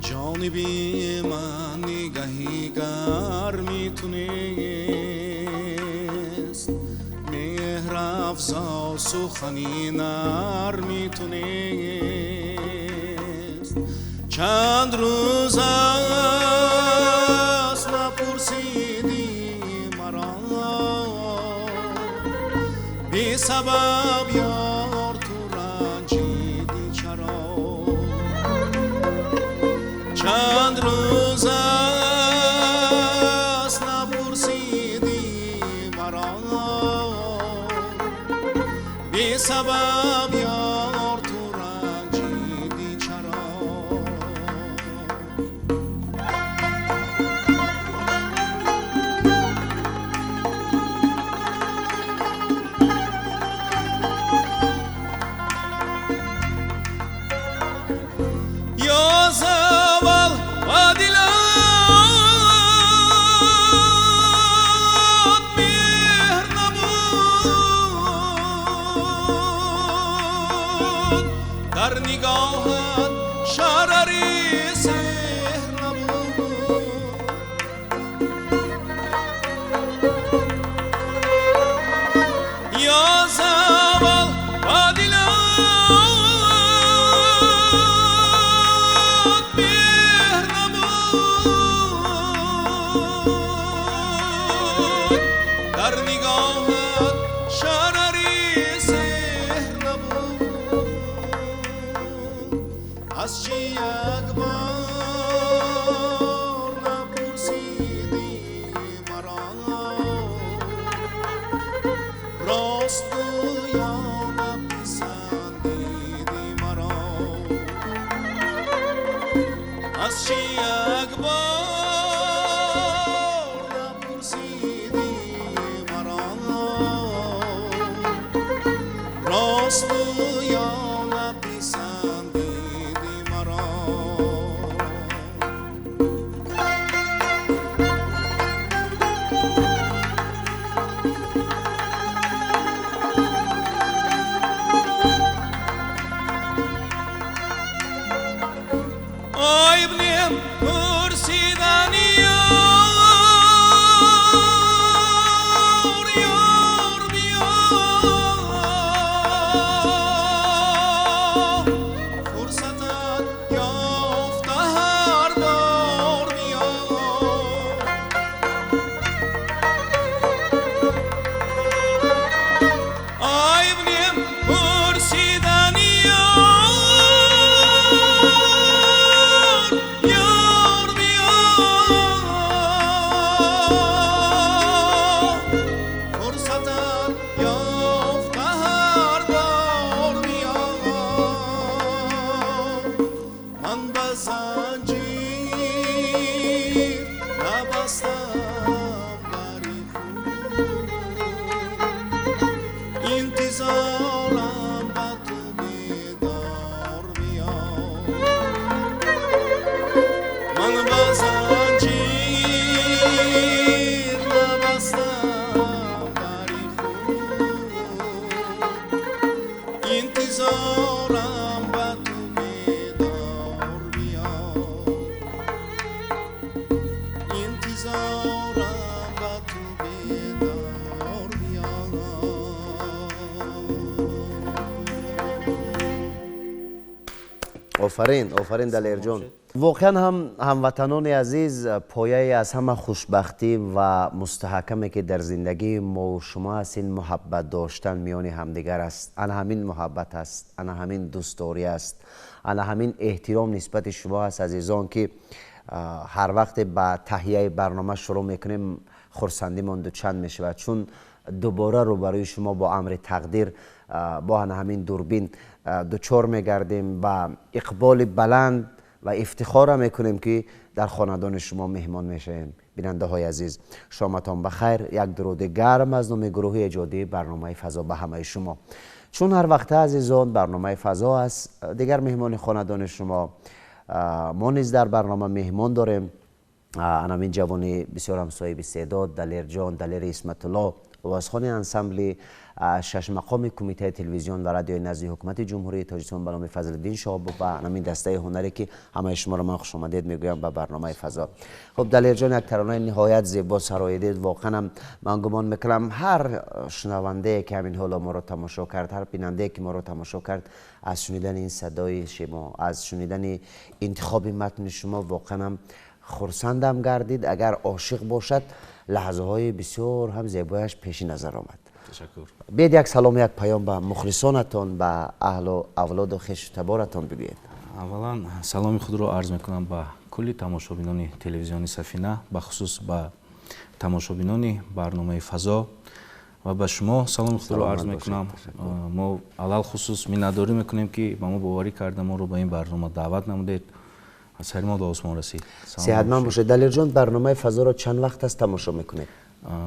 ҷониби ман нигаҳи гарми ту нест, меҳрафзо сухани нарми ту нест. Чанд рӯз аст напурсидӣ маро, бесабаб ёр ту ранҷидӣ чаро? Чанд рӯз аст напурсидӣ маро, бесабаб ёр ту ранҷидӣ чаро? Ё завал ба дилат меҳр набуд, дар нигоҳат шарари сеҳр набуд. Ё завал ба дилат меҳр набуд, дар нигоҳат шарари сеҳр набуд. Аз чӣ як бор напурсидӣ маро, рост гӯё написандидӣ маро? Аз чӣ як бор напурсидӣ маро, рост гӯё написандидӣ маро? Айбнем пурсидани ёр, ёр биё, фурсатат ёфта ҳар бор биё. Айбнем пурсидани ёр, ёр биё, фурсатат ёфта ҳар бор биё. Ман ба занҷир набастам бари худ, интизорам ба ту бедор биё. Ман ба занҷир набастам бари худ, интизорам ба ту бедор биё. Офарин, офарин, Далерҷон. Воқеан ҳам, ҳамватанони азиз, пояи аз ҳама хушбахтӣ ва мустаҳкаме, ки дар зиндагии мову шумо аст, ин муҳаббат доштан миёни ҳамдигар аст. Ана ҳамин муҳаббат аст, ана ҳамин дӯстдорӣ аст, ана ҳамин эҳтиром нисбати шумо аст, азизон, ки ҳар вақте ба таҳияи барнома шурӯъ мекунем, хурсандимон дучанд мешавад, чун дубора рӯбарӯи шумо бо амри тақдир бо ана ҳамин дурбин дучор мегардем ва иқболи баланд ва ифтихора мекунем, ки дар хонадони шумо меҳмон мешавем. Бинандаҳои азиз, шоматон ба хайр. Як дуруди гарм аз номи гурӯҳи эҷодии барномаи «Фазо» ба ҳамаи шумо. Чун ҳар вақта, азизон, барномаи «Фазо» аст дигар меҳмони хонадони шумо. Мо низ дар барнома меҳмон дорем, анамин ҷавони бисёрам соҳиби истеъдод, Далерҷон, Далери Исматулло, овозхони ансамбли шашмақоми Кумитаи телевизион ва радиои назди Ҳукумати Ҷумҳурии Тоҷикистон ба номи Фазлиддин Шоҳобов ва ҳамин дастаи ҳунаре, ки ҳамаи шуморо ман хушомадед мегӯям ба барномаи «Фазо». Хуб, Далерҷон, як таронаи ниҳоят зебо сароидед. Воқеанам ман гумон мекунам, ҳар шунавандае, ки ҳамин ҳоло моро тамошо кард, ҳар бинандае, ки моро тамошо кард, аз шунидани ин садои шумо, аз шунидани интихоби матни шумо воқеанам хурсандам гардид. Агар ошиқ бошад, лаҳзаҳои бисёр ҳам зебояш пеши назар омад. Ташаккур. Биед, як салом, як паём ба мухлисонатон, ба аҳлу авлоду хешу таборатон бигӯед. Аввалан, саломи худро арз мекунам ба кулли тамошобинони телевизиони «Сафина», бахусус ба тамошобинони барномаи «Фазо» ва ба шумо саломи худро арз мекунам. Мо алалхусус миннатдорӣ мекунем, ки ба мо боварӣ карда, моро ба ин барнома даъват намудед. Сари мо до осмон расид. Сеҳатманд бошед. Далерҷон, барномаи «Фазоро» чанд вақт аст тамошо мекунед?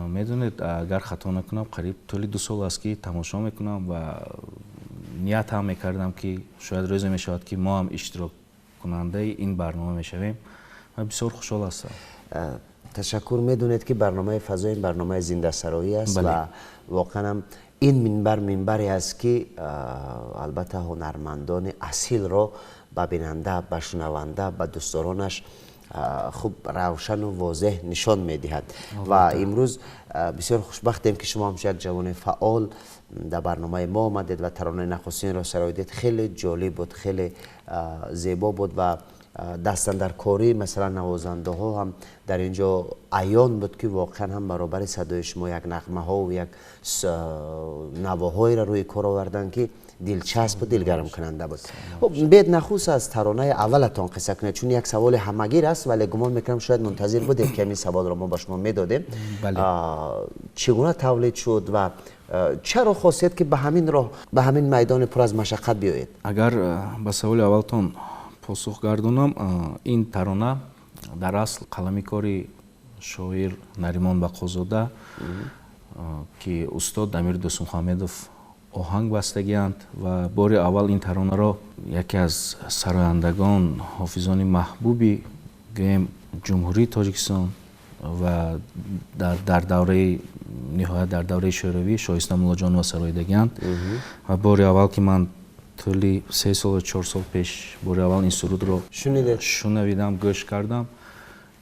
Медонед, агар хато накунам, қариб тӯли 2 сол аст, ки тамошо мекунам ва ният ҳам мекардам, ки шояд рӯзе мешавад, ки мо ҳам иштироккунандаи ин барнома мешавем, ва бисёр хушҳол ҳастам. Ташаккур. Медонед, ки барномаи «Фазо» ин барномаи зиндасароӣ аст ва воқеанам ин минбар минбаре аст, ки албатта ҳунармандони асилро ба бинанда, ба шунаванда, ба дӯстдоронаш хуб, равшану возеҳ нишон медиҳад. Ва имрӯз бисёр хушбахтем, ки шумо ҳамчун як ҷавони фаъол дар барномаи мо омадед ва таронаи нахустинро сароидед. Хеле ҷолиб буд, хеле зебо буд ва дастандаркорӣ, масалан, навозандаҳо ҳам дар ин ҷо аён буд, ки воқеан ҳам баробари садои шумо як нағмаҳову як навоҳоеро рӯи кор оварданд, ки дилчаспу дилгармкунанда буд. Хуб, биед, нахуст аз таронаи аввалатон қисса кунед, чун як саволи ҳамагир аст, вале гумон мекунам, шояд мунтазир будед, ки ҳамин саволро мо ба шумо медодем. Чӣ гуна тавлид шуд ва чаро хостед, ки ба ҳамин роҳ, ба ҳамин майдони пур аз машаққат биёед? Агар ба саволи аввалтон посух гардонам, ин тарона дар асл қалами кори шоир Наримон Бақозода, ки устод Амир Дӯстмуҳаммедов оҳанг бастагианд. Ва бори аввал ин таронаро яке аз сарояндагон, ҳофизони маҳбуби, гӯем, Ҷумҳурии Тоҷикистон ва дар давраи ниҳоят, дар давраи Шӯравӣ, Шоиста Муллоҷонова сароидагианд. Ва бори аввал, ки ман тӯли 3 солу 4 сол пеш бори аввал ин сурудро шунавидам, гӯш кардам,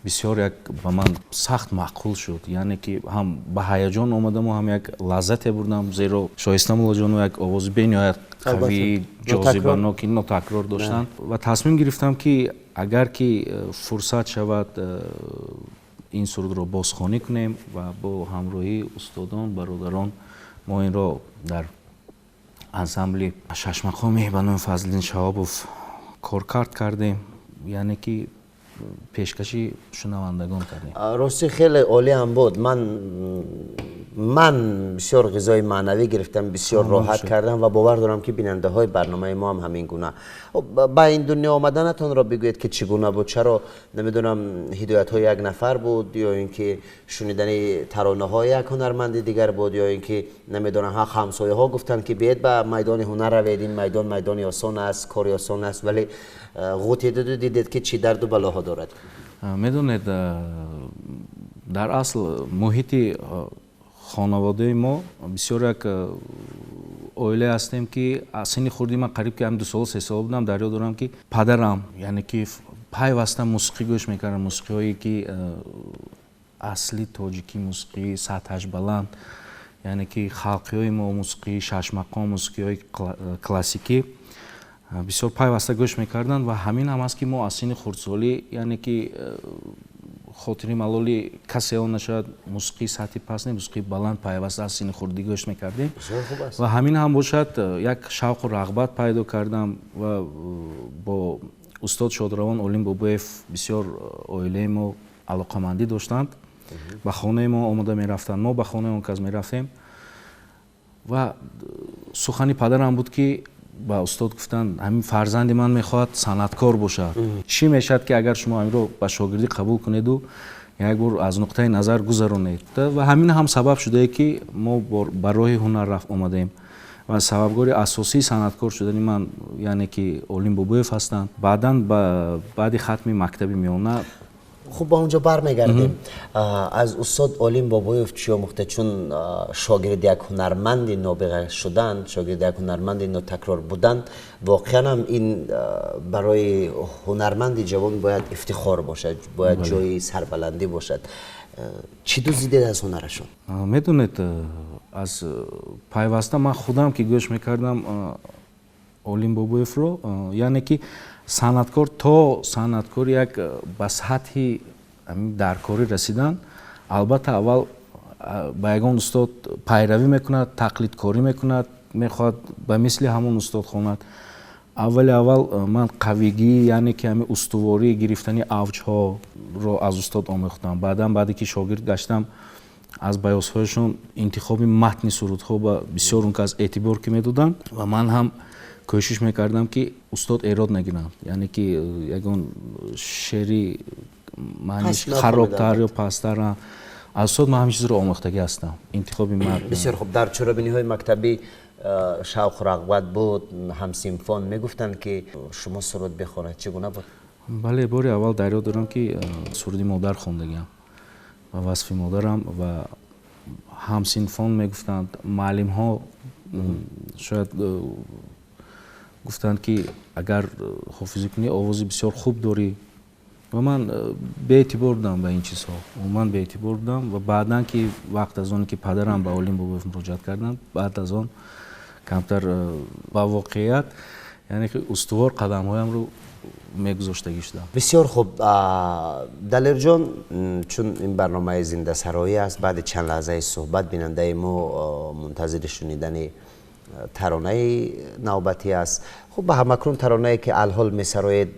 бисёр як ба ман сахт маъқул шуд. Яъне ки ҳам ба ҳаяҷон омадаму, ҳам як лаззате бурдам, зеро Шоиста Муллоҷонова як овози бениҳоят қавии, ҷозибаноки, нотакрор доштанд. Ва тасмим гирифтам, ки агар ки фурсат шавад, ин сурудро бозхонӣ кунем ва бо ҳамроҳии устодон, бародарон мо инро дар ансамбли шашмақоми ба номи Фазлиддин Шаҳобов коркард кардем, яъне ки пешкаши шунавандагон кардем. Ростӣ, хеле олӣ ҳам буд. Ман бисёр ғизои маънавӣ гирифтам, бисёр роҳат кардам ва бовар дорам, ки бинандаҳои барномаи мо ҳам ҳамин гуна. Ба ин дунё омаданатонро бигӯед, ки чӣ гуна буд? Чаро, намедонам, ҳидоятҳои як нафар буд ё ин ки шунидани таронаҳои як ҳунарманди дигар буд, ё ин ки, намедонам, ҳақ ҳамсояҳо гуфтанд, ки биед, ба майдони ҳунар равед, ин майдон майдони осон аст, кори осон аст, вале ғутидаду дидед, ки чӣ дарду балоҳо дорад? Медонед, дар асл муҳити хонаводаи мо бисёр як оилае ҳастем, ки аз синни хурдӣ, ман қариб ки ҳам 2 сола, 3 сола будам, дар ёд дорам, ки падарам, яъне ки, пайваста мусиқӣ гӯш мекардам, мусиқиҳое ки асли тоҷикӣ, мусиқии сатҳаш баланд, яъне ки халқиҳои мо, мусиқии шашмақом, мусиқиҳои классикӣ. Бисёр пайваста гӯш мекарданд ва ҳамин ҳам аст, ки мо аз синни хурдсолӣ, яъне ки хотири малоли касе он нашавад, мусиқии сатҳи паст не, мусиқии баланд пайваста аз синни хурдӣ гӯш мекардем. Ва ҳамин ҳам бошад, як шавқу рағбат пайдо кардам ва бо устод шодравон Олим Бобоев бисёр оилаи мо алоқамандӣ доштанд. Ба хонаи мо омода мерафтанд, мо ба хонаи он кас мерафтем. Ва сухани падарам буд, ки ба устод гуфтанд: ҳамин фарзанди ман мехоҳад санъаткор бошад, чӣ мешавад, ки агар шумо ҳаминро ба шогирдӣ қабул кунеду як бор аз нуқтаи назар гузаронед? Ва ҳамин ҳам сабаб шудае, ки мо ба роҳи ҳунар рафт омадем. Ва сабабгори асосии санъаткор шудани ман, яъне ки Олим Бобоев ҳастанд. Баъдан баъди хатми мактаби миёна. Хуб, ба онҷо бармегардем. Аз устод Олим Бобоев чӣ омӯхте? Чун шогирди як ҳунарманди нобиға шудан, шогирди як ҳунарманди нотакрор будан, воқеан ҳам ин барои ҳунарманди ҷавон бояд ифтихор бошад, бояд ҷои сарбаландӣ бошад. Чӣ дуздидед аз ҳунарашон? Медонед, аз пайваста ман худам ки гӯш мекардам Олим Бобоевро, яъне ки санъаткор то санъаткор як ба сатҳи даркорӣ расидан, албатта, аввал ба ягон устод пайравӣ мекунад, тақлидкорӣ мекунад, мехоҳад ба мисли ҳамон устод хонад. Аввали аввал ман қавигӣ, яъне ки ҳами устуворӣ гирифтани авҷҳоро аз устод омӯхтам. Баъдан, баъде ки шогирд гаштам, аз баёсҳояшон интихоби матни сурудҳо ба бисёр он кас эътибор ки медоданд ва ман ҳам кӯшиш мекардам, ки устод эрод нагиранд, яъне ки ягон шеъри маъниш харобтар ё пасттар. Аз устод ман ҳамин чизро омӯхтагӣ ҳастам, интихоби матн. Бисёр хуб. Дар чорабиниҳои мактабӣ шавқу рағбат буд? Ҳамсинфон мегуфтанд, ки шумо суруд бихонед? Чӣ гуна буд? Бале, бори аввал дар ёд дорам, ки суруди модар хондагиам ба васфи модарам, ва ҳамсинфон мегуфтанд, муаллимҳо шояд гуфтанд, ки агар ҳофизӣ кунӣ, овози бисёр хуб дорӣ. Ва ман беэътибор будам ба ин чизҳо, умуман беэътибор будам. Ва баъдан ки вақт аз оне ки падарам ба Олим Бобоев муроҷиат карданд, баъд аз он камтар ба воқеият, яъне ки устувор қадамҳоямро мегузоштагӣ шудам. Бисёр хуб, Далерҷон. Чун ин барномаи зиндасароӣ аст, баъди чанд лаҳзаи суҳбат бинандаи мо мунтазири шунидани таронаи навбатӣ аст. Хуб, ба ҳамакнун таронае ки алҳол месароед,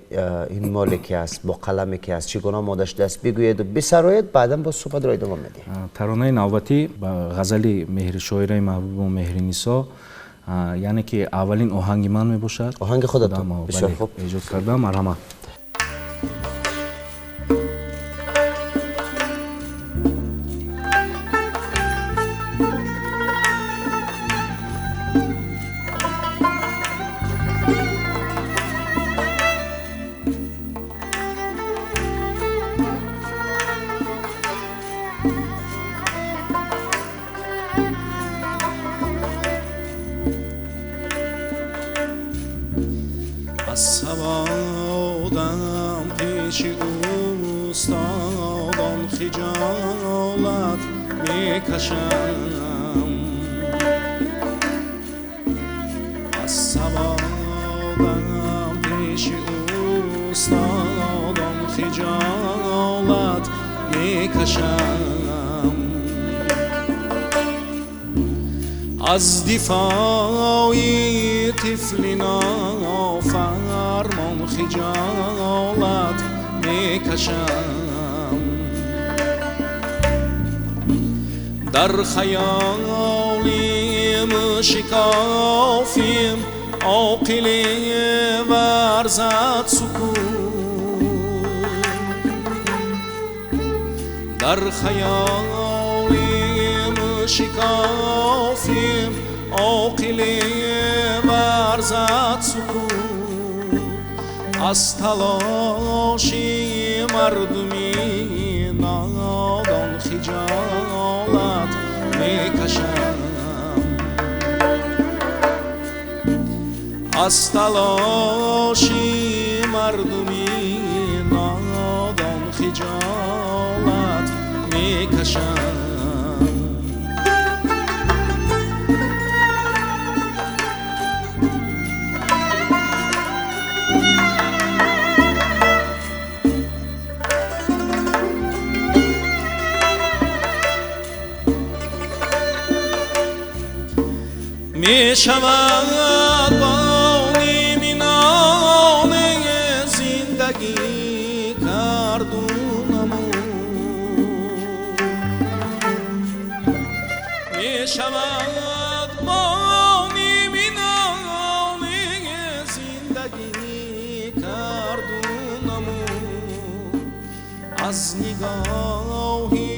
ин моле ки аст, бо қаламе ки аст, чӣ гуна омода шудааст, бигӯеду бисароед, баъдан боз суҳбатро идома медиҳем. Таронаи навбатӣ ба ғазали меҳри шоираи маҳбубо Меҳринисо, яъне ки аввалин оҳанги ман мебошад. Оҳанги худатон? Бисёр хуб. Эҷод кардам. Марҳамат. Аз саводам пеши устодон хиҷолат мекашам, аз саводам пеши устодон хиҷолат мекашам, аз дифои тифли нофармон хиҷолат мекашам. Дар хаёлим шикофим оқиле варзад сукут, дар хаёлим шикофим оқиле варзад сукут, аз талоши мардуми нодон хиҷолат мекашам, аз талоши мардуми нодон хиҷолат мекашам. Мешавад бо ними ноне зиндагӣ карду намуд. Мешавад бо ними ноне зиндагӣ карду намуд. Аз нигоҳи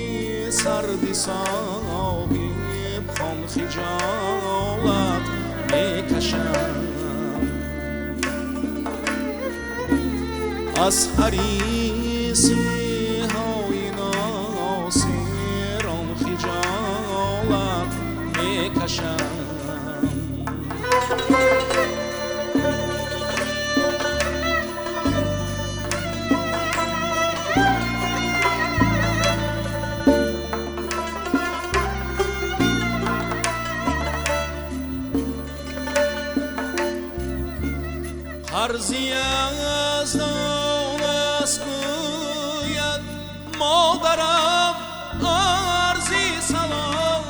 сарди соҳибхон хиҷолат мекашам. Аз ҳарисиҳои носирон хиҷолат мекашам. Қарзи аз дон аст гӯяд модарам арзи салом.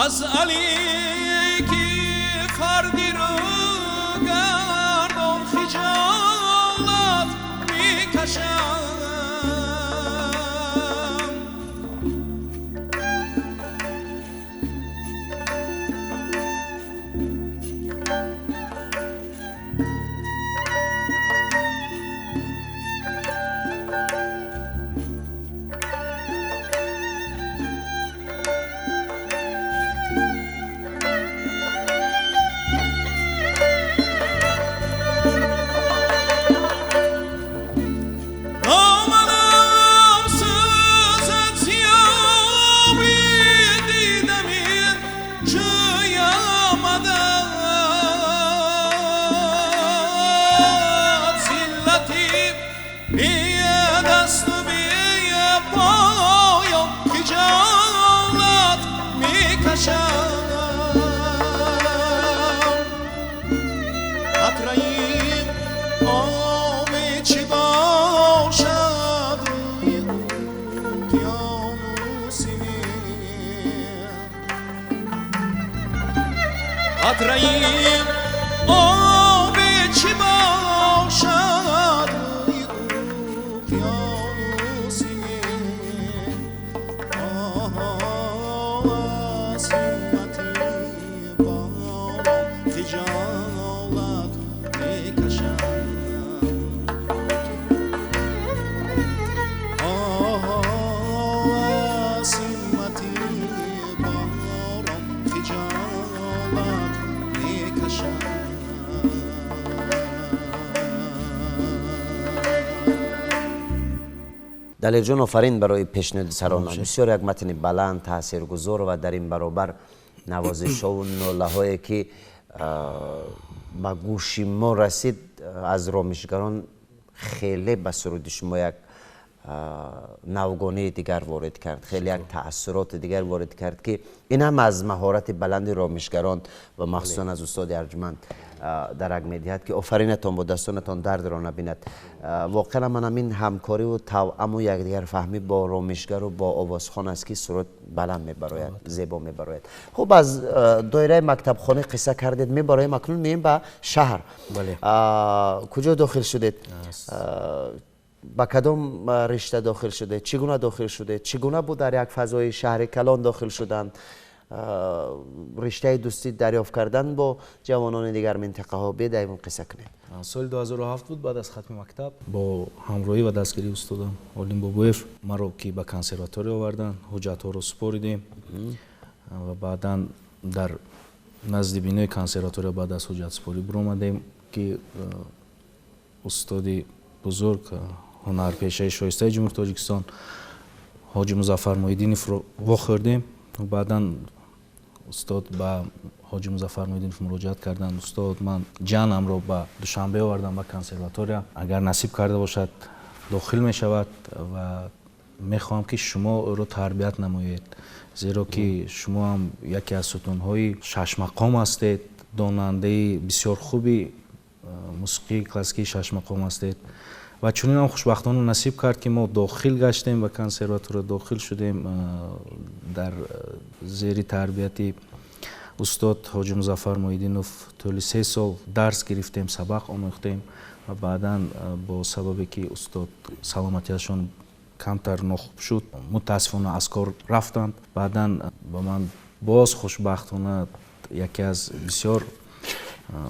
Аз Алӣ ки фарди рӯ гардон хиҷолат мекашам. Доманам сӯзад зиёби дидами ҷӯям мадад. Зиллати бедасту бепоён хиҷолат мекашам. Қатраи оби чӣ бошад рӯи уқёнуси меҳр. Қатраи оби чӣ бошад рӯи уқёнуси меҳр. Аз ҳиммати борон хиҷолат мекашам. Аз ҳиммати борон хиҷолат мекашам. Далерҷон, офарин барои пешниҳоди сарона. Бисёр як матни баланд, таъсиргузор ва дар ин баробар навозишҳову нолаҳое ки ба гӯши мо расид аз ромишгарон, хеле ба суруди шумо як навгонии дигар ворид кард, хеле як таассуроти дигар ворид кард, ки ин ҳам аз маҳорати баланди ромишгарон ва махсусан аз устоди арҷманд дарак медиҳад, ки офаринатон, бо дастонатон дардро набинад. Воқеан ман ҳамин ҳамкориву тавъаму якдигарфаҳмӣ бо ромишгару бо овозхон аст, ки суруд баланд мебарояд, зебо мебарояд. Хуб, аз доираи мактабхона қисса кардед, мебароем, акнун меем ба шаҳр. Куҷо дохил шудед, ба кадом ришта дохил шудед, чӣ гуна дохил шудед, чӣ гуна буд дар як фазои шаҳри калон дохил шудан, риштаи дӯстӣ дарёфт кардан бо ҷавонони дигар минтақаҳо? Бедаимон қисса кунед. Соли 2007 буд, баъд аз хатми мактаб бо ҳамроҳӣ ва дастгирии устодам Олим Бобоев маро ки ба консерватория оварданд, ҳуҷҷатҳоро супоридем ва баъдан дар назди бинои консерватория баъд аз ҳуҷҷатсупорӣ биромадем, ки устоди бузург, ҳунарпешаи шоистаи Ҷумҳури Тоҷикистон Ҳоҷи Музаффар Муҳиддиновро вохӯрдем. Баъдан устод ба Ҳоҷи Музаффар Муҳиддинов муроҷиат карданд: «Устод, ман ҷанамро ба Душанбе овардам, ба консерватория, агар насиб карда бошад, дохил мешавад ва мехоҳам, ки шумо ӯро тарбият намоед, зеро ки шумо ҳам яке аз сутунҳои шашмақом ҳастед, донандаи бисёр хуби Мусиқии классикии шашмақом ҳастед. Ва чунин ҳам хушбахтона насиб кард, ки мо дохил гаштем ба консерватория, дохил шудем дар зери тарбияти устод Ҳоҷи Музаффар Муҳиддинов. Тӯли 3 сол дарс гирифтем, сабақ омӯхтем ва баъдан бо сабабе ки устод саломатиашон камтар нохуб шуд, мутаассифона аз кор рафтанд. Баъдан ба ман боз хушбахтона яке аз бисёр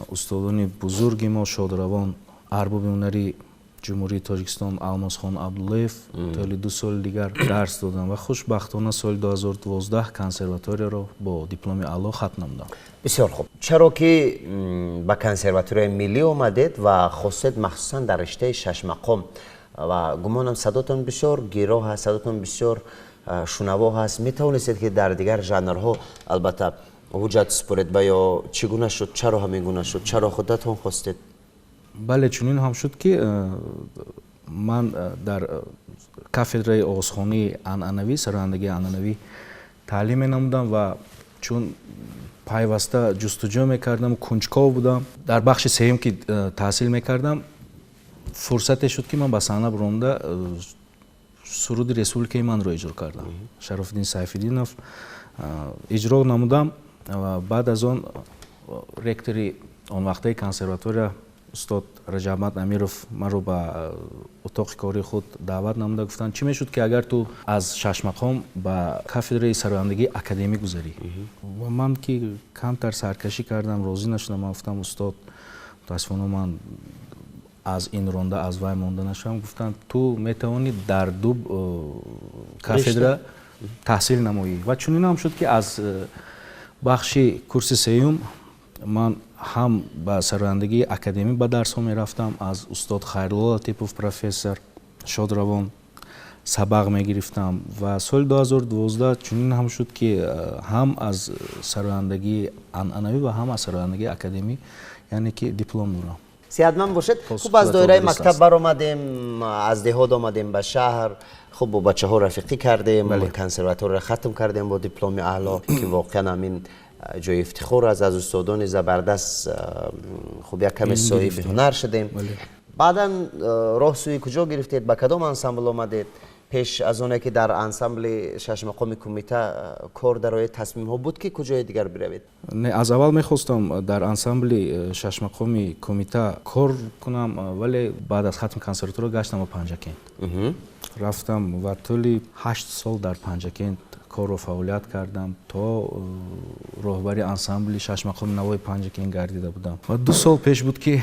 устодони бузурги мо, шодравон, арбоби ҳунари Ҷумҳурии Тоҷикистон Алмосхон Абдуллоев тӯли 2 соли дигар дарс додам ва хушбахтона соли 2012 консерваторияро бо дипломи аъло хатм намудам. Бисёр хуб. Чаро ки ба консерваторияи миллӣ омадед ва хостед махсусан дар риштаи шашмақом? Ва гумонам, садотон бисёр гиро ҳаст, садотон бисёр шунаво ҳаст, метавонистед, ки дар дигар жанрҳо албатта ҳуҷҷат супоред ва ё чӣ гуна шуд? Чаро ҳамин гуна шуд? Чаро худатон хостед? Бале, чунин ҳам шуд, ки ман дар кафедраи овозхонии анъанавӣ, сарояндагии анъанавӣ таълим менамудам ва чун пайваста ҷустуҷӯ мекардам, кунҷков будам, дар бахши сеюм ки таҳсил мекардам, фурсате шуд, ки ман ба саҳна баромада суруди «Республикаи манро» иҷро кардам, Шарофиддин Сайфиддинов иҷро намудам. Ва баъд аз он ректори он вақтаи консерватория устод Раҷабмад Амиров маро ба утоқи кори худ даъват намуда гуфтанд: «Чӣ мешуд, ки агар ту аз шашмақом ба кафедраи сарояндагии академӣ гузарӣ?» Ва ман ки камтар саркашӣ кардам, розӣ нашудам. Ман гуфтам: «Устод, мутаассифона, ман аз ин ронда, аз вай монда нашавам». Гуфтанд: «Ту метавонӣ дар ду кафедра таҳсил намоӣ». Ва чунин ҳам шуд, ки аз бахши курси сеюм ман ҳам ба сарояндагии академӣ ба дарсҳо мерафтам, аз устод Хайрулло Латипов, профессор шодравон, сабақ мегирифтам. Ва соли 2012 чунин ҳам шуд, ки ҳам аз сарояндагии анъанавӣ ва ҳам аз сарояндагии академӣ, яъне ки диплом дорам. Сиҳатманд бошед. Хуб, аз доираи мактаб баромадем, аз деҳот омадем ба шаҳр, хуб, бо бачаҳо рафиқӣ кардем, консерваторияро хатм кардем бо дипломи аъло, ки воқеан ҳамин ҷои ифтихор аст. Аз устодони забардаст хуб як каме соҳиби ҳунар шудем. Баъдан роҳ сӯи куҷо гирифтед? Ба кадом ансамбл омадед? Пеш аз оне ки дар ансамбли шашмақоми кумита кор дароед, тасмимҳо буд, ки куҷои дигар биравед? Не, аз аввал мехостам дар ансамбли шашмақоми кумита кор кунам, вале баъд аз хатми консерватория гаштам ба Панҷакент рафтам ва тӯли 8 сол дар Панҷакент корро фаъолият кардам, то роҳбари ансамбли шашмақоми Навои Панҷакент гардида будам. Ва 2 сол пеш буд, ки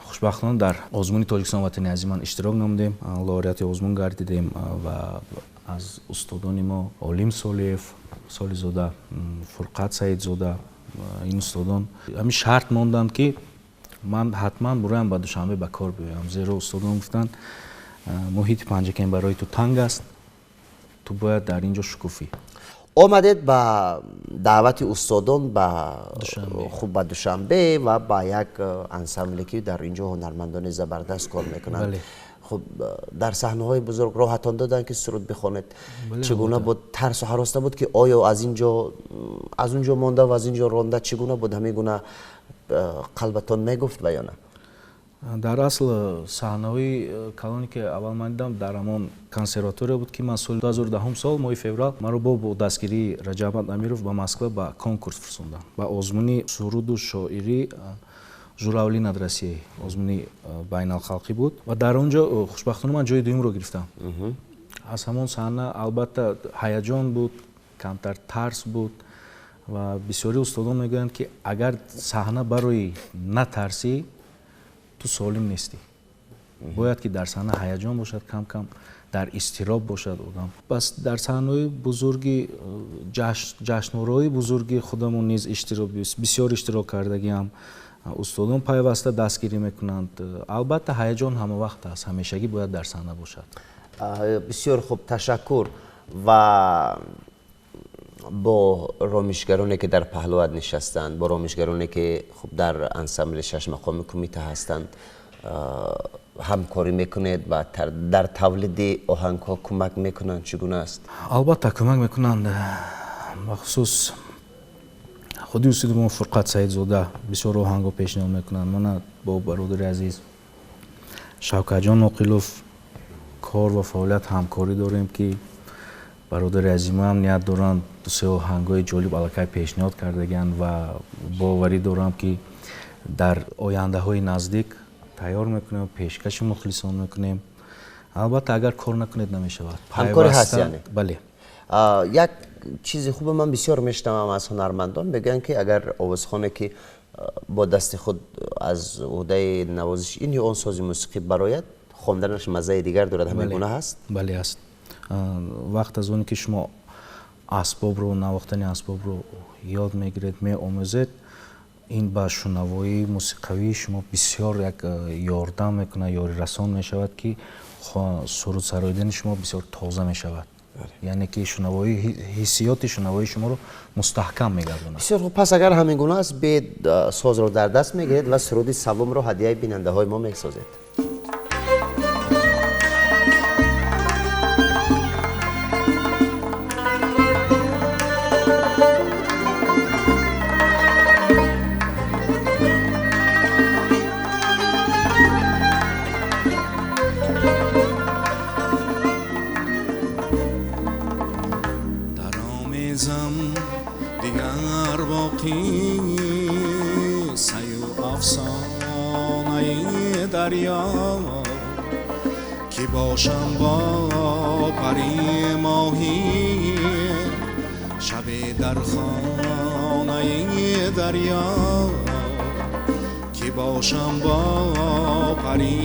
хушбахтона дар озмуни «Тоҷикистон ватани азиз ман» иштирок намудем, лауреати озмун гардидем ва аз устодони мо Олим Солиев Солизода, Фурқат Саидзода, ин устодон ҳамин шарт монданд, ки ман ҳатман буроям ба Душанбе ба кор биёям, зеро устодон гуфтанд: «Муҳити Панҷакент барои ту танг аст, ту бояд дар ин ҷо шукуфӣ». Омадед ба даъвати устодон ба хуб ба Душанбе ва ба як ансамбле, ки дар ин ҷо ҳунармандони забардаст кор мекунанд. Хуб, дар саҳнаҳои бузург роҳатон доданд, ки суруд бихонед? Чӣ гуна буд? Тарсу ҳарос набуд, ки оё аз ин ҷо аз он ҷо монда ва аз ин ҷо ронда? Чӣ гуна буд? Ҳамин гуна қалбатон мегуфт ва ё на? Дар асл, саҳнаҳои калоне, ки аввал ман дидам, дар ҳамон консерватория буд, ки ман соли 2010 сол моҳи феврал маро бо дастгирии Раҷабмад Амиров ба Москва ба конкурс фурсонданд, ба озмуни суруду шоирӣ «Журавли над Россией». Озмуни байналхалқӣ буд ва дар он ҷо хушбахтона ман ҷои дуюмро гирифтам. Аз ҳамон саҳна албатта ҳаяҷон буд, камтар тарс буд. Ва бисёри устодон мегӯянд, ки агар саҳна барои натарсӣ, ту солим нестӣ. Бояд ки дар саҳна ҳаяҷон бошад, кам кам дар изтироб бошад одам. Бас дар саҳнаҳои бузурги ҷашнвораҳои бузурги худамон низ бисёр иштирок кардагиам. Устодон пайваста дастгирӣ мекунанд. Албатта, ҳаяҷон ҳама вақт аст, ҳамешагӣ бояд дар саҳна бошад. Бисёр хуб, ташаккур. Ва бо ромишгароне, ки дар паҳлуат нишастанд, бо ромишгароне, ки хуб дар ансамбли шашмақоми кумита ҳастанд, ҳамкорӣ мекунед ва дар тавлиди оҳангҳо кӯмак мекунанд? Чӣ гуна аст? Албатта, кӯмак мекунанд. Бахусус Худи устоди мо Фурқат Саидзода бисёр оҳангҳо пешниҳод мекунанд. Мана бо бародари азиз Шавкатҷон Оқилов кор ва фаъолият ҳамкорӣ дорем, ки бародари азимам ният доранд дусе оҳангҳои ҷолиб аллакай пешниҳод кардагианд ва боварӣ дорам, ки дар ояндаҳои наздик тайёр мекунем, пешкаши мухлисон мекунем. Албатта, агар кор накунед, намешавад. Ҳамкорӣ ҳаст яъне? Бале. Як чизи хубе ман бисёр мешунавам аз ҳунармандон, мегӯянд, ки агар овозхоне, ки бо дасти худ аз уҳдаи навозиши ин ё он сози мусиқӣ барояд, хонданаш маззаи дигар дорад. Ҳамин гуна ҳаст? Бале, аст. Вақт аз оне ки шумо асбобро, навохтани асбобро ёд мегиред, меомӯзед, ин ба шунавоии мусиқавии шумо бисёр як ёрдам мекунад, ёрирасон мешавад, ки суруд сароидани шумо бисёр тоза мешавад, яъне ки шунавоӣ, ҳиссиёти шунавоии шуморо мустаҳкам мегардонад. Бисёр хуб. Пас агар ҳамин гуна аст, бед созро дар даст мегиред ва суруди саввумро ҳадияи бинандаҳои мо месозед. Дигар боқӣ саю афсонаи дарё, ки бошам бо пари моҳӣ шабе дар хонаи дарё, ки бошам бо пари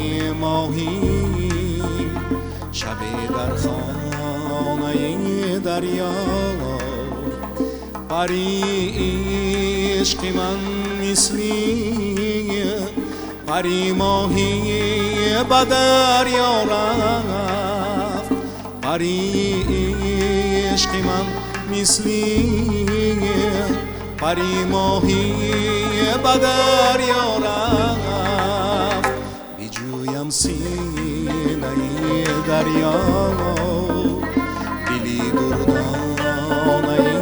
моҳӣ шабе дар хонаи дарё. Пари ишқи ман мисли пари моҳӣ ба дарё рафт, пари ишқи ман мисли пари моҳӣ ба дарё рафт. Биҷӯям синаи дарё, дили дурдонаи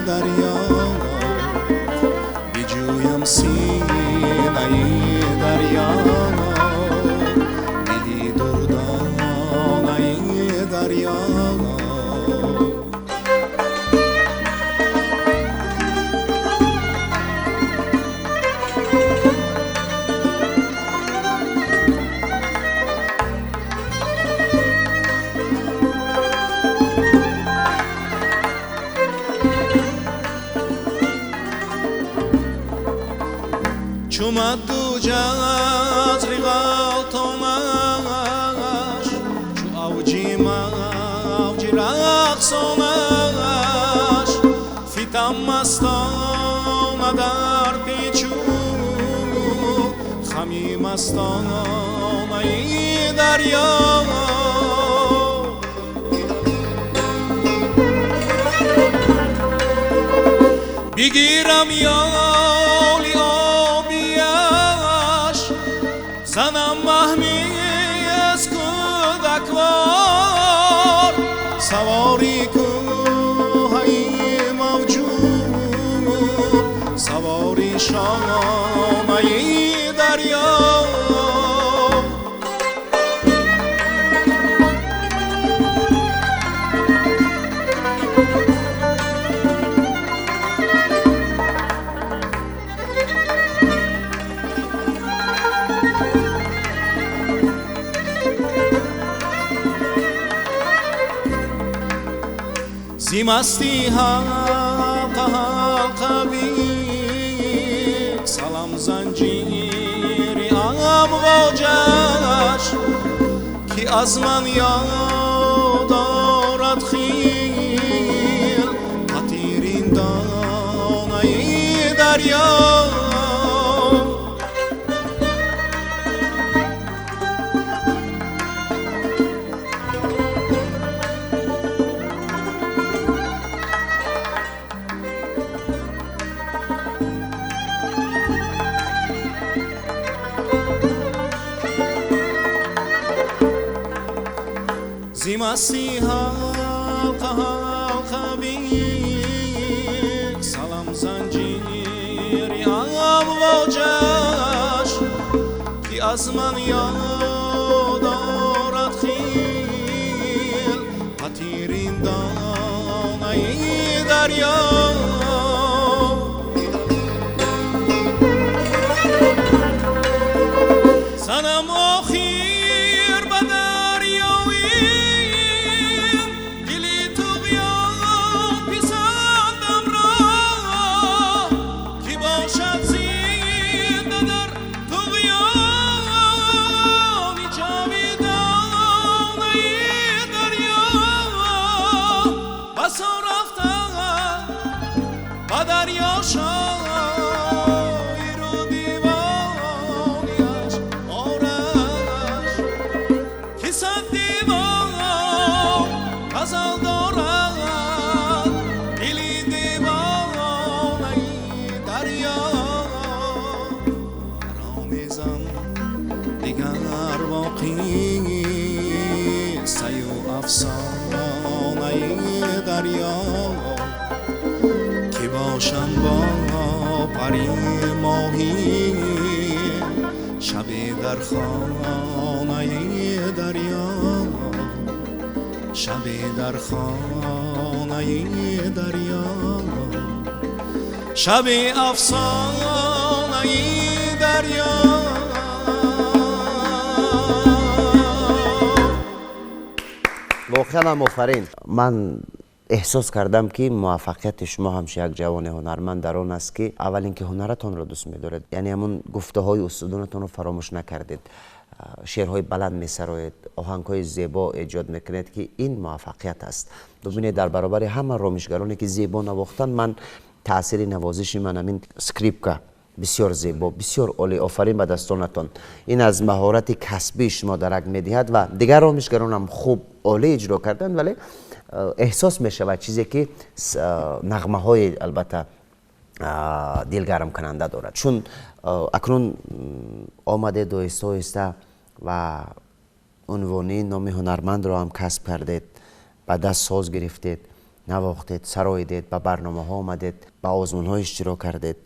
дарё, биҷӯям синаи дарё, дили дурдонаи дарё. Чумаду ҷазри ғалтонаш, чу авҷи мавҷи рақсонаш, фитам мастона дар печу хами мастонаи дарё. Бигирам ёли обияш, занам маҳмез кӯдаквор, савори кӯҳаи мавҷуд, савори шонаи дарё. Зи масти ҳалқа ҳалқа салам занҷири амвоҷаш, ки аз ман ёд орад хел қатирин донаи дарё. Зи масти ҳалқа ҳалқа салам занҷири аз ман ёд орад хел қатирин донаи дарё. Санам охир ба дарёим дили туғён писандам ро ки бошад зинда дар туғёни ҷовидонаи дарё. Басо рафтам ба дарё шоиру дивониаш ораш ки сад дивон ғазал дорад дили девонаи дарё. Ромезам дигар воқеъ саю афсонаи дарё ки бошам бо пари моҳӣ шабе дар хонаи дарё, шабе дар хонаи дарё, шаби афсонаи дарё. Воқеан ҳам офарин. Ман эҳсос кардам ки муваффақияти шумо ҳамчун як ҷавони ҳунарманд дар он аст ки аввал ин ки ҳунаратонро дӯст медоред, яъне ҳамун гуфтаҳои устодонатонро фаромӯш накардед, шеърҳои баланд месароед, оҳангҳои зебо эҷод мекунед ки ин муваффақият аст. Бубинед, дар баробари ҳама ромишгароне ки зебо навохтанд, ман таъсири навозиши ман ҳамин скрипка бисёр зебо, бисёр олӣ. Офарин ба дастонатон. Ин аз маҳорати касбии шумо дарак медиҳад ва дигар ромишгаронам хуб олӣ иҷро карданд, вале эҳсос мешавад чизе ки нағмаҳои албатта дилгармкунанда дорад. Чун акнун омадед оҳиста оҳиста ва унвони номи ҳунармандро ҳам касб кардед, ба даст соз гирифтед, навохтед, сароидед, ба барномаҳо омадед, ба озмунҳо иштирок кардед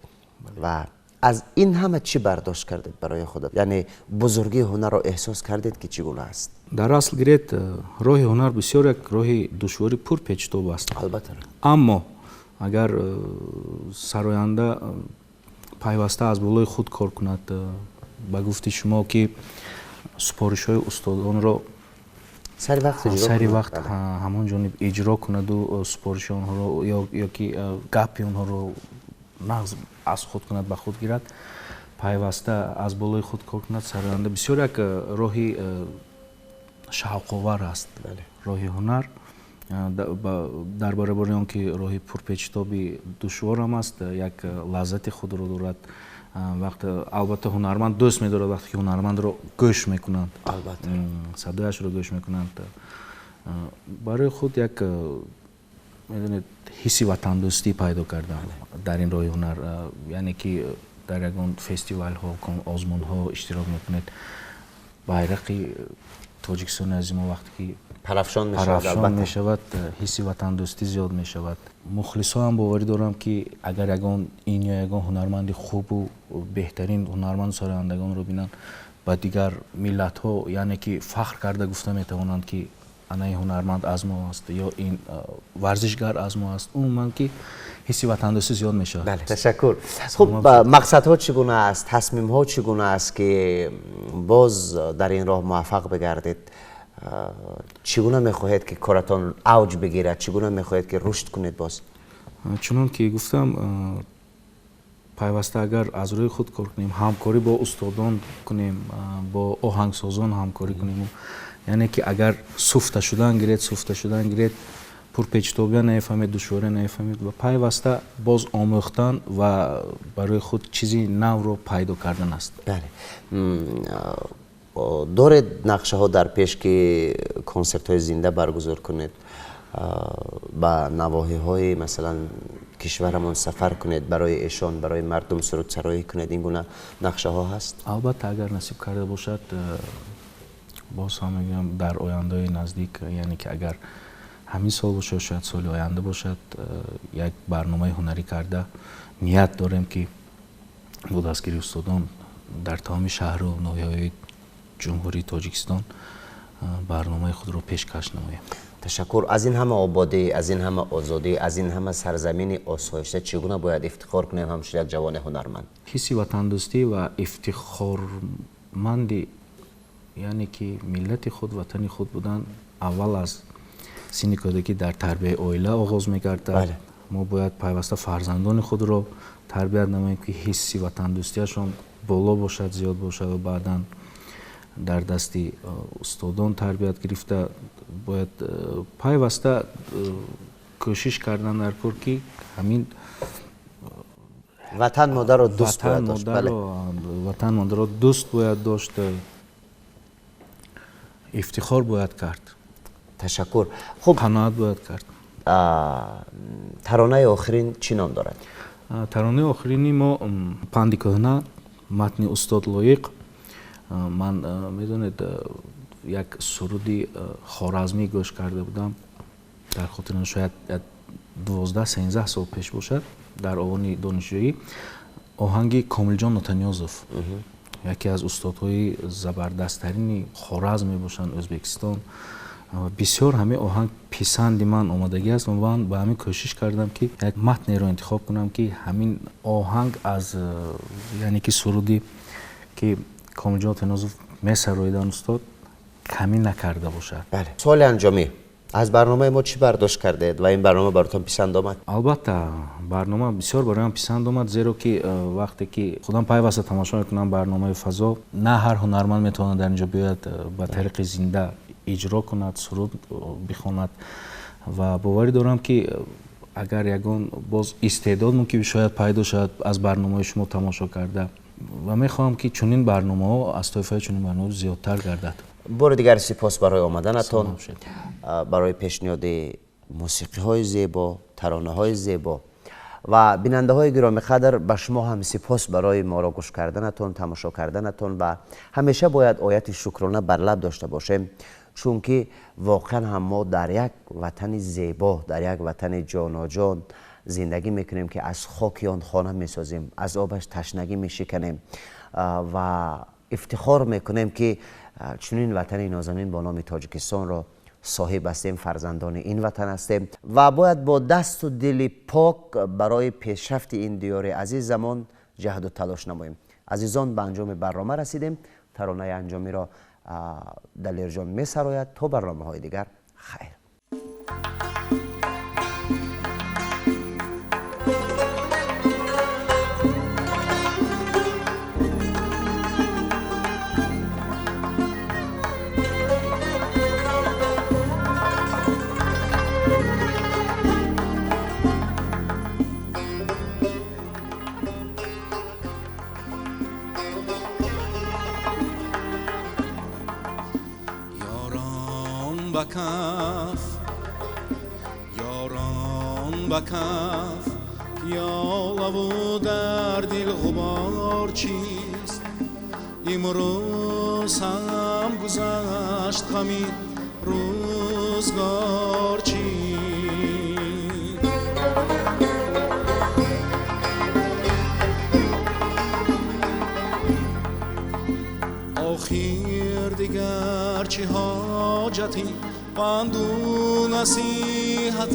ва аз ин ҳама чӣ бардошт кардед барои худат? Яъне бузургии ҳунарро эҳсос кардед ки чӣ гуна аст? Дар асл гиред, роҳи ҳунар бисёр як роҳи душвори пурпечтоб аст. Албатта. Аммо агар сароянда пайваста аз болои худ кор кунад, ба гуфти шумо ки супоришҳои устодонро сари вақт ҳамон ҷониб иҷро кунаду супориши онҳоро ё ки гапи онҳоро нағз аз худ кунад, ба худ гирад, пайваста аз болои худ кор кунад, сароянда бисёр як роҳи шавқовар аст. Роҳи ҳунар дар баробари он ки роҳи пурпечитоби душворам аст, як лаззати худро дорад. Вақт албатта ҳунарманд дӯст медорад вақте ки ҳунармандро гӯш мекунанд, садояшро гӯш мекунанд, барои худ як медонед ҳисси ватандӯстӣ пайдо кардам дар ин роҳи ҳунар. Яъне ки дар ягон фестивалҳо, озмунҳо иштирок мекунед, байрақи Тоҷикистони азизи мо вақте ки парафшон мешавад, ҳисси ватандӯстӣ зиёд мешавад. Мухлисҳо ҳам боварӣ дорам ки агар ягон ин ё ягон ҳунарманди хубу беҳтарин ҳунарманду сарояндагонро бинанд, ба дигар миллатҳо яъне ки фахр карда гуфта метавонанд ки ана ин ҳунарманд аз мо аст ё ин варзишгар аз мо аст. Умуман ки ҳисси ватандӯстӣ зиёд мешавад. Бале, ташаккур. Хуб, мақсадҳо чӣ гуна аст, тасмимҳо чӣ гуна аст ки боз дар ин роҳ муваффақ бигардед? Чӣ гуна мехоҳед ки коратон авҷ бигирад? Чӣ гуна мехоҳед ки рушд кунед боз? Чунон ки гуфтам, пайваста агар аз рӯи худ кор кунем, ҳамкорӣ бо устодон кунем, бо оҳангсозон ҳамкорӣ кунем, яъне ки агар суфта шудан гиред, пурпечитобия нафаҳмед, душвория нафаҳмед ва пайваста боз омӯхтан ва барои худ чизи навро пайдо кардан аст. Бале. Доред нақшаҳо дар пеш ки консертҳои зинда баргузор кунед, ба навоҳиҳои масалан кишварамон сафар кунед, барои эшон, барои мардум сурудсароӣ кунед? Ин гуна нақшаҳо ҳаст? Албатта, агар насиб карда бошад, боз ҳам мегӯям, дар ояндаи наздик, яъне ки агар ҳамин сол бошад, шояд соли оянда бошад, як барномаи ҳунарӣ карда ният дорем ки бо дастгирии устодон Дар тамоми шаҳру ноҳияҳои Ҷумҳурии Тоҷикистон барномаи худро пешкаш намоем. Ташаккур. Аз ин ҳама ободӣ, аз ин ҳама озодӣ, аз ин ҳама сарзамини осоишта чӣ гуна бояд ифтихор кунем ҳамчун як ҷавони ҳунарманд? Ҳисси ватандӯстӣ ва ифтихорманди, яъне ки миллати худ, ватани худ будан аввал аз синни кӯдакӣ дар тарбияи оила оғоз мегардад. Мо бояд пайваста фарзандони худро тарбият намоем, ки ҳисси ватандӯстиашон боло бошад, зиёд бошад ва баъдан дар дасти устодон тарбият гирифта бояд пайваста кӯшиш кардан дар кор, ки ҳамин ватан модарро дӯст бояд дошт. Ватан модарро дӯст бояд дошт, ифтихор бояд кард. Ташаккур. Хуб, қаноат бояд кард. Таронаи охирин чӣ ном дорад? Таронаи охирини мо «Панди кӯҳна», матни устод Лоиқ. Ман, медонед, як суруди хоразмӣ гӯш карда будам, дар хотирам шояд 12-13 сол пеш бошад, дар овони донишҷӯӣ, оҳанги Комилҷон Нотаниёзов, яке аз устодҳои забардасттарини Хоразм мебошанд, Ӯзбекистон. Бисёр ҳамин оҳанг писанди ман омадагӣ аст ва ман ба ҳамин кӯшиш кардам, ки як матнеро интихоб кунам, ки ҳамин оҳанг аз, яъне ки суруди ки Комилҷон Нотаниёзов месароиданд устод, камӣ накарда бошад. Бале. Суоли анҷомӣ: аз барномаи мо чӣ бардошт кардед ва ин барнома баротон писанд омад? Албатта, барнома бисёр бароям писанд омад, зеро ки вақте ки худам пайваста тамошо мекунам барномаи «Фазо», на ҳар ҳунарманд метавонад дар инҷо биёяд, ба тариқи зинда иҷро кунад, суруд бихонад, ва боварӣ дорам, ки агар ягон боз истеъдод мумкин шояд пайдо шавад аз барномаи шумо тамошо карда, ва мехоҳам, ки чунин барномаҳо, аз тоифаи чунин барномаҳо зиёдтар гардад. Бори дигар сипос барои омаданатон, барои пешниҳоди мусиқиҳои зебо, таронаҳои зебо. Ва бинандаҳои гиромиқадр, ба шумо ҳам сипос барои моро гӯш карданатон, тамошо карданатон. Ва ҳамеша бояд ояти шукрона бар лаб дошта бошем, чунки воқеан ҳам мо дар як ватани зебо, дар як ватани ҷоноҷон зиндагӣ мекунем, ки аз хоки он хона месозем, аз обаш ташнагӣ мешиканем ва ифтихор мекунем, ки чунин ватани нозанин бо номи Тоҷикистонро соҳиб ҳастем, фарзандони ин ватан ҳастем ва бояд бо дасту дили пок барои пешрафти ин диёри азизамон ҷаҳду талош намоем. Азизон, ба анҷоми барнома расидем. Таронаи анҷомиро Далерҷон месарояд. То барномаҳои дигар, хайр. Ба каф, ёрон, ба каф пиёлаву дар дил ғубор чист? Имрӯз ҳам гузашт, ғами рӯзгор чист? Охир дигар чӣ ҳоҷати панду насиҳат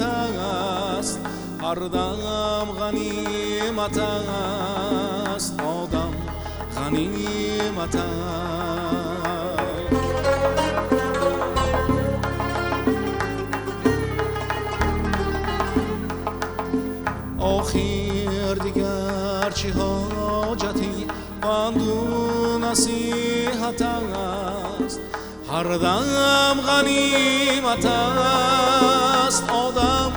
аст? Ҳар дам ғанимат аст, одам ғанимат аст. Охир дигар чӣ ҳоҷати панду насиҳат аст? Ҳар дам ғанимат аст, одам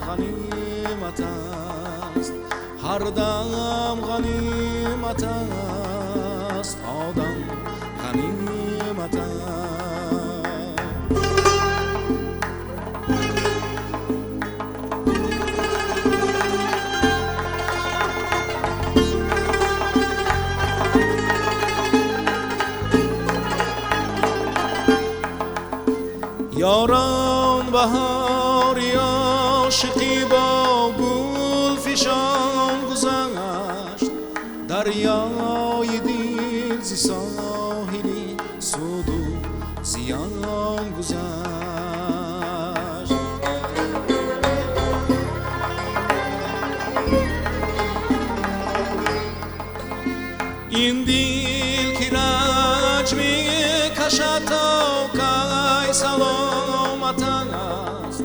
ғанимат аст. Ҳар дам ғанимат аст, одам ғанимат аст. Ёрон, баҳори ошиқӣ бо гулфишон гузашт, дарёи дил Дил зи соҳили суду зиён гузашт. Ин дил ки ранҷ мекашад то кай саломат аст,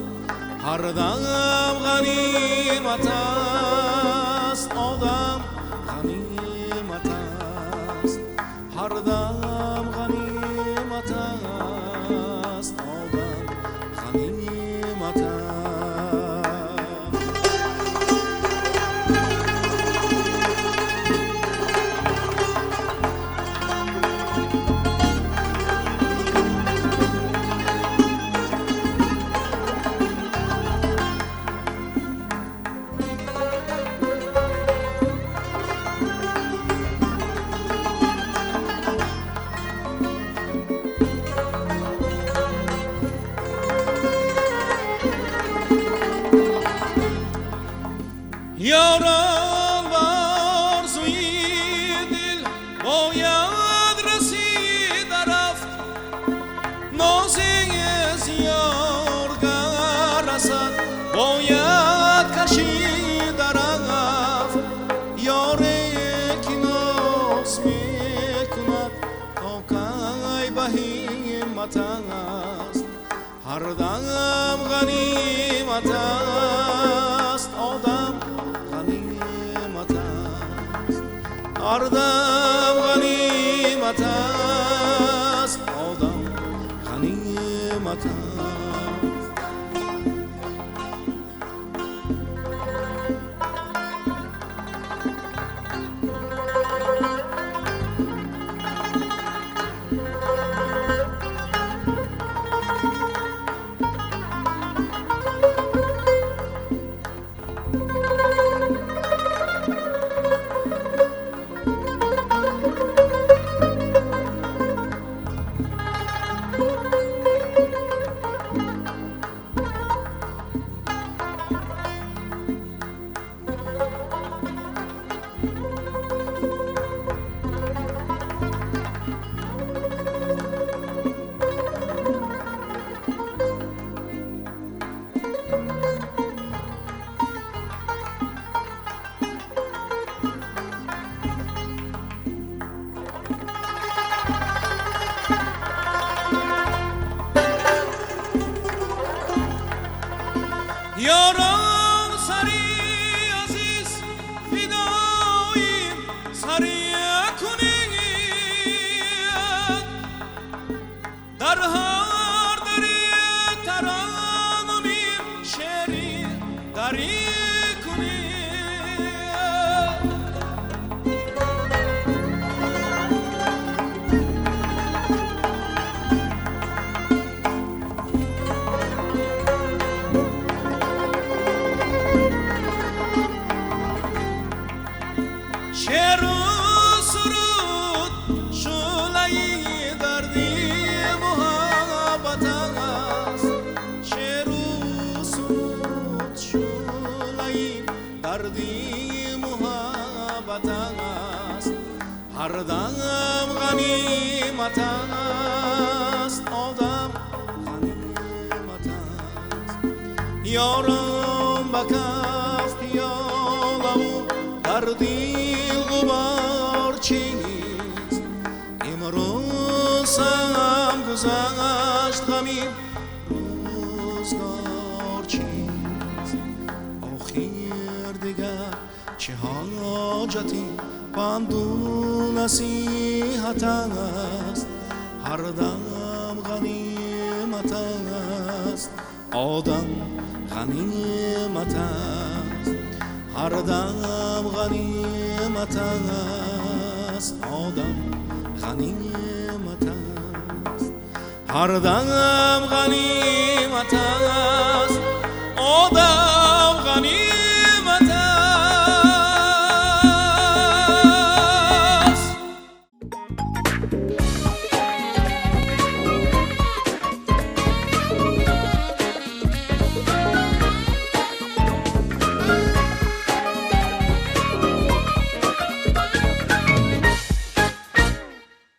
ҳар дам ғанимат аст, одам ғанимат аст, ҳар дам ғанимат аст, одам ғанимат аст. Ёрон ба орзуи дил бояд расида рафт, нози зиёр гар расад бояд кашида рафт. Ёре ки ноз мекунад то кай ба ҳиммат аст, ҳар дам ғанимат аст, одам ғанимат аст, ҳар дам ғанимат аст, одам ғанимат аст. Ёрон сари азиз фидоим сари кунед, дар ҳар дари таранумим шери дарӣ кунед. Шеру суруд шӯълаи дарди муҳаббат аст, шеру суруд шӯълаи дарди муҳаббат аст, ҳар дам ғанимат аст, одам ғанимат аст. Ёрон ба каф пиёлаву дар дил ғубор чист, имрӯзам гузашт ғами рӯзгор чист. Охир дигар чӣ ҳоҷати панду насиҳат аст, ҳар дам ғанимат аст, одам ғанимат аст, ҳар дам ғанимат аст, одам ғанимат аст, ҳар дам ғанимат